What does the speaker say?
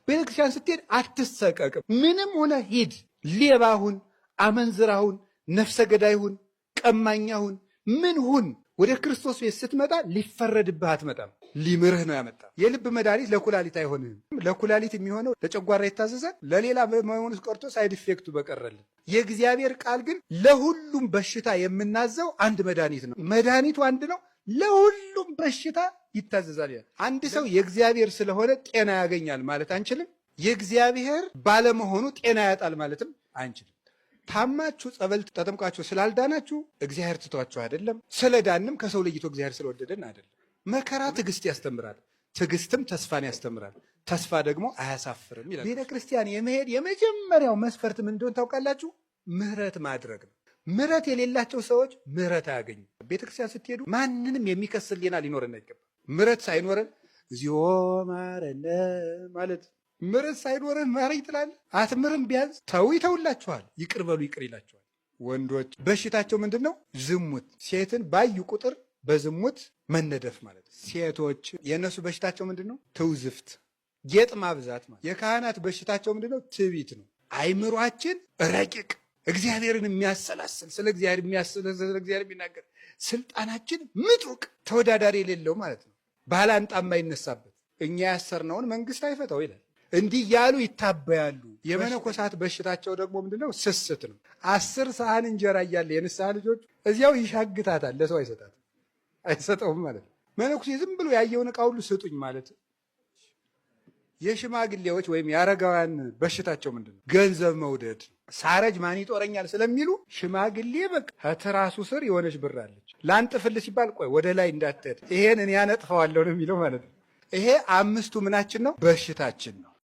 ቤተክርስቲያን ስትሄድ አትሰቀቅም። ምንም ሆነ ሂድ፣ ሌባ ሁን፣ አመንዝራ ሁን፣ ነፍሰ ገዳይ ሁን፣ ቀማኛ ሁን፣ ምን ሁን፣ ወደ ክርስቶስ ቤት ስትመጣ ሊፈረድብህ አትመጣም። ሊምርህ ነው ያመጣ። የልብ መድኃኒት ለኩላሊት አይሆንህም። ለኩላሊት የሚሆነው ለጨጓራ ይታዘዛል። ለሌላ መሆኑስ ቀርቶ side effect ኡ በቀረልን። የእግዚአብሔር ቃል ግን ለሁሉም በሽታ የምናዘው አንድ መድኃኒት ነው። መድኃኒቱ አንድ ነው። ለሁሉም በሽታ ይታዘዛል። አንድ ሰው የእግዚአብሔር ስለሆነ ጤና ያገኛል ማለት አንችልም። የእግዚአብሔር ባለመሆኑ ጤና ያጣል ማለትም አንችልም። ታማችሁ ጸበል ተጠምቃችሁ ስላልዳናችሁ እግዚአብሔር ትቷችሁ አይደለም። ስለዳንም ከሰው ለይቶ እግዚአብሔር ስለወደደን አይደለም። መከራ ትዕግስት ያስተምራል፣ ትዕግስትም ተስፋን ያስተምራል፣ ተስፋ ደግሞ አያሳፍርም ይላል። ቤተ ክርስቲያን የመሄድ የመጀመሪያው መስፈርት ምን እንደሆነ ታውቃላችሁ? ምህረት ማድረግ ነው። ምህረት የሌላቸው ሰዎች ምህረት አያገኙም። ቤተ ክርስቲያን ስትሄዱ ማንንም የሚከስ ሕሊና ሊኖረን አይገባም። ምህረት ሳይኖረን እግዚኦ ማረነ ማለት ምረት ሳይኖርህ ማረኝ ትላለህ። አትምርም። ቢያንስ ተው ይተውላችኋል። ይቅር በሉ ይቅር ይላችኋል። ወንዶች በሽታቸው ምንድን ነው? ዝሙት። ሴትን ባዩ ቁጥር በዝሙት መነደፍ ማለት ነው። ሴቶች የእነሱ በሽታቸው ምንድን ነው? ትውዝፍት፣ ጌጥ ማብዛት ማለት። የካህናት በሽታቸው ምንድን ነው? ትዕቢት ነው። አይምሯችን ረቂቅ እግዚአብሔርን የሚያሰላስል፣ ስለ እግዚአብሔር የሚያሰላስል፣ ስለ እግዚአብሔር የሚናገር፣ ስልጣናችን ምጡቅ ተወዳዳሪ የሌለው ማለት ነው። ባላንጣ የማይነሳበት፣ እኛ ያሰርነውን መንግስት አይፈታው ይላል። እንዲህ እያሉ ይታበያሉ። የመነኮሳት በሽታቸው ደግሞ ምንድነው? ስስት ነው። 10 ሰሃን እንጀራ እያለ የንስሐ ልጆች እዚያው ይሻግታታል፣ ለሰው አይሰጣትም፣ አይሰጠውም ማለት ነው። መነኩሴ ዝም ብሎ ያየውን ዕቃ ሁሉ ስጡኝ ማለት። የሽማግሌዎች ወይም የአረጋውያን በሽታቸው ምንድን ነው? ገንዘብ መውደድ። ሳረጅ ማን ይጦረኛል ስለሚሉ ሽማግሌ በቃ ከትራሱ ስር የሆነች ብር አለች፣ ላንጥፍል ሲባል ቆይ ወደ ላይ እንዳትሄድ ይሄን እኔ ያነጥፈዋለሁ ነው የሚለው ማለት ነው። ይሄ አምስቱ ምናችን ነው? በሽታችን ነው።